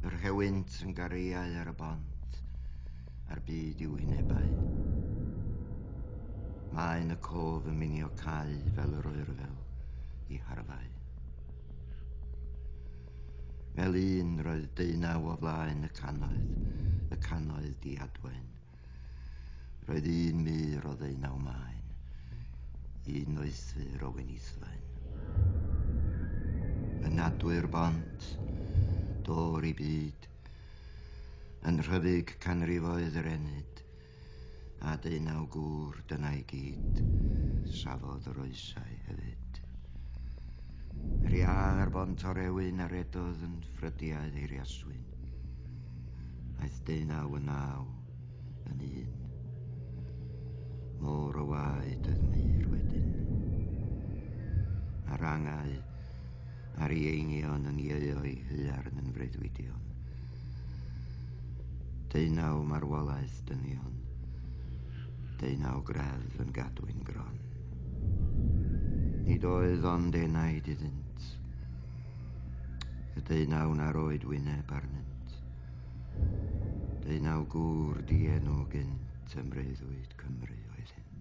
Yr hewynt yn gareiau ar y bont, a'r byd i'w hwynebau. Maen y cof yn minio cau fel yr oerfel i harfau. Fel un roedd deunaw o flaen y cannoedd, y cannoedd diadwen. Roedd un mur o ddeunaw maen, un noethur o wenithfaen. Yn adwy'r bont, dôr i byd, yn rhyfyg canrifoedd yr ennyd, a deunaw gŵr dyna i gyd, safodd yr oesau hefyd. Yr iâ ar bont Orewin a redodd yn ffrydiau eiriaswyn. Aeth deunaw yn naw yn un. Môr o waed oedd mur wedyn. A'r angau a'r ieingion yn ieuo'i haearn yn freuddwydion. Deunaw marwolaeth dynion. Deunaw greddf yn gadwyn gron. Nid oedd ond enaid iddynt. Y deunaw na roed wyneb arnynt. Deunaw gŵr dienw gynt ym mreuddwyd Cymru oeddynt.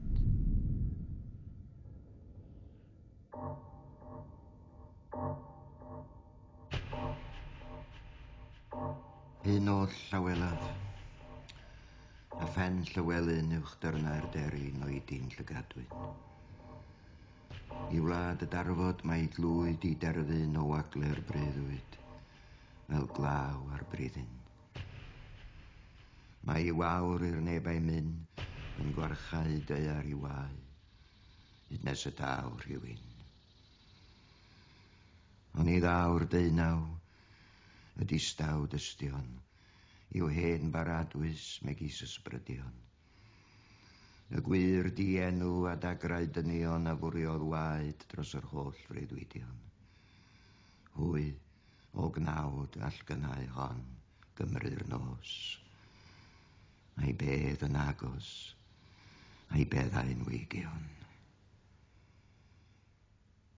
Hyn oll a welaf, a phen Llywelyn uwch dyrnau'r deryn oedi'n llygadwyn. I wlad y darfod mae glwyd i derfyn o wagle'r breuddwyd, fel glaw ar briddyn. Mae i wawr i'r neb a'i myn yn gwarchau daear i wae, hyd nes y daw rhywun. Oni ddaw'r deunaw, y distaw dystion, i'w hen baradwys megis ysbrydion. Y gwir dienw a dagrau dynion a fwriodd waed dros yr holl freuddwydion. Hwy, o gnawd allgynnau hon, Gymru'r nos. A'i bedd yn agos, a'i beddau'n weigion.